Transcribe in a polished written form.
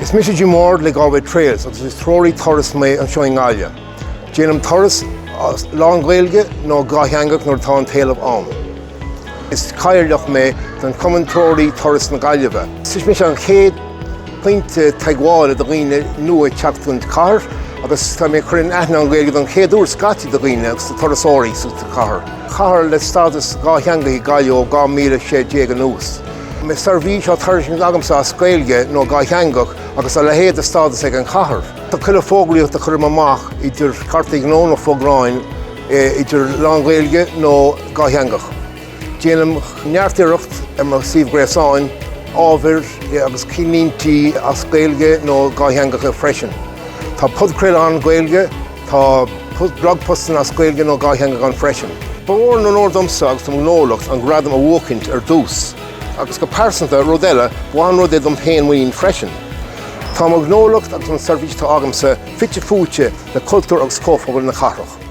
Is mise Jim Ward le Galway Trails agus is treoraí turas mé anseo i nGaillimh. Déanaim turas lán-Ghaeilge nó dhátheangach nuair atá an t-éileamh ann. Is cathaoirleach mé don Chumann Treoraí Turas na Gaillimhe. Is mise an chéad pointe teagmhála do dhaoine nua ag teacht don chathair agus tá mé ag cur in aithne an Ghaeilge don chéad uair scaití do dhaoine agus do turasóirí sa chathair. Cathair le stádas dhátheangach í Gaillimh ó 2016 anuas. Seirbhís á tairiscint agamsa as Gaeilge nó dhátheangach agus a leithéid de stádas ag an chathair. Tá chuile fógraíocht a chuirim amach idir cártaí gnó nó fógráin idir lán-Ghaeilge nó dhátheangach. Déanaim neart iarracht ar mo suíomh gréasáin ábhair agus cinnlíntí as Gaeilge nó dhátheangacha freisin. Tá podchraoladh ann Gaeilge, tá blogpostanna as Gaeilge nó dhátheangach ann freisin. Ba mhór an onóir domsa agus do mo ghnólacht an gradam a bhuachaint ar dtús, agus go pearsanta, rud eile, ba mhaith an rud é dom féin-mhuinín freisin. Tá mo ghnólacht agus an seirbhís atá agamsa fite fuaite le cultúr agus comhphobal na cathrach.